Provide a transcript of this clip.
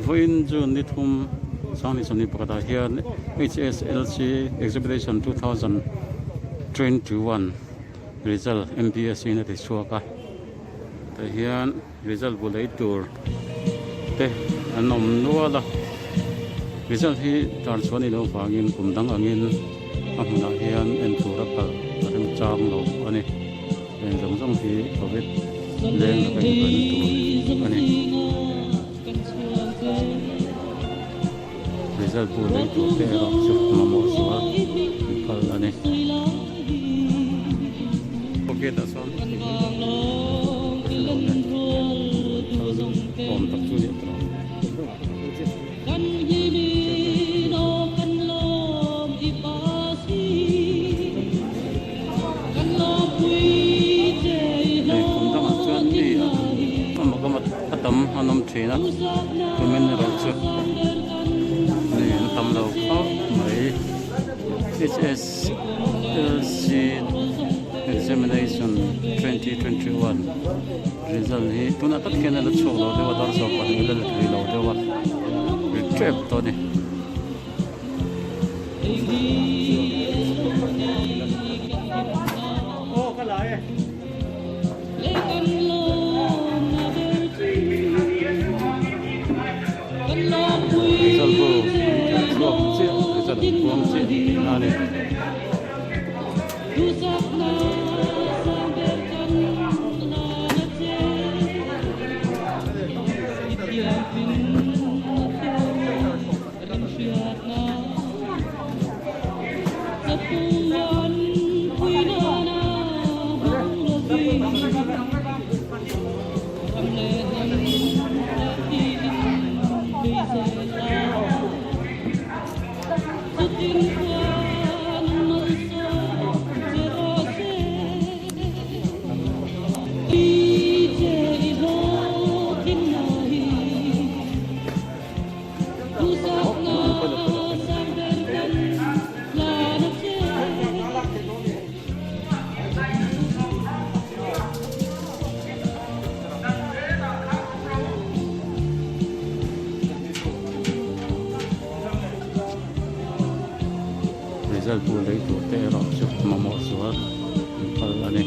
Vawiin June ni thum Sanghnih sawmhnih pakhatah hian HSLC Examination 2021 result MBSE in a ti chhuak a, tah hian result bu lei tur te an awm nual a, result hi tar chhuah a nih loh vangin kum dang angin a hmunah hian en tur a kal a remchang lo a ni. Heng zawng zawng hi covid leng laka inven tur a ni. Result bu lei tur te erawh chu mamawh zual an phal a ni. Gate ah sawn thing hrelo le thal awm tak chu nia tawh. Hei kum dangah chuan mi a mak a a tam an awm thin a tumin erawh chu mi an tam lo khawp mai HSLC examination 2021 result hi tunah tak hian a la chhuak lo deuh a dar zawk pahnih a la la thei lo deuh a ri tep tawh a ni. Result bu an chhuak chiah result an puang chiah tihna a ni. Result bu lei tur te erawh chu mamawh zual an phal a ni.